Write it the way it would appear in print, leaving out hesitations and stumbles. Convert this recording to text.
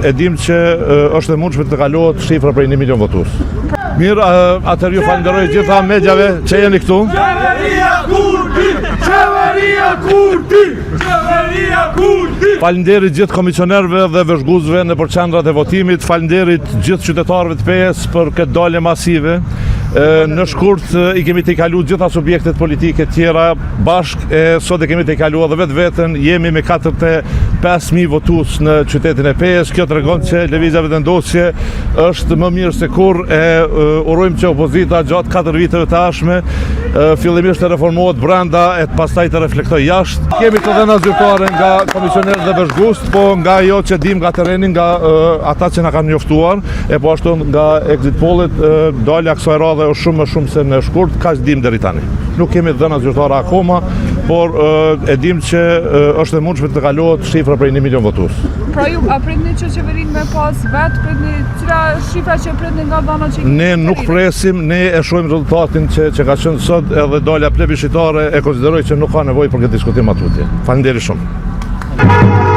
e dim që është e mundshme të kalohet shifra prej 1 milion votues. Mirë, atëherë ju falënderoj gjitha mediave që jeni këtu. Qeveria Kurti! Qeveria Kurti! Qeveria Kurti! Faleminderit gjithë komisionerëve dhe vëzhguesve nëpër qendrat e votimit, faleminderit gjithë qytetarëve të Pejës për këtë dalje masive. Në shkurt i kemi tejkalu gjitha subjektet politike tjera bashkë e sot e kemi tejkalu edhe vetveten, jemi me 45.000 votues në qytetin e Pejës. Kjo tregon që Lëvizja Vetëvendosje është më mirë se kurrë e urojmë që opozita gjatë 4 viteve të ardhshme fillimisht të reformohet brenda e pastaj të reflektojë jashtë. Kemi të dhëna zyrtare nga komisionerët dhe vëzhguesit, po nga ajo që dim nga terreni, nga ata që na kanë njoftuar, e po ashtu nga exit pollet, dalja kësaj radhe është shumë më shumë se në shkurt, kaq dim deri tani. Nuk kemi të dhëna zyrtare akoma, por e dim që është e mundshme të kalohet shifra prej 1 milion votues. Pra ju, a pritni që qeverinë me pas vetë, pritni, cila është shifra që pritni nga dhënat që Ne nuk presim, ne e shohim rezultatin që, që ka qenë sot edhe dalja plebishitare e konsideroj që nuk ka nevojë për këtë diskutim më tutje. Faleminderit shumë.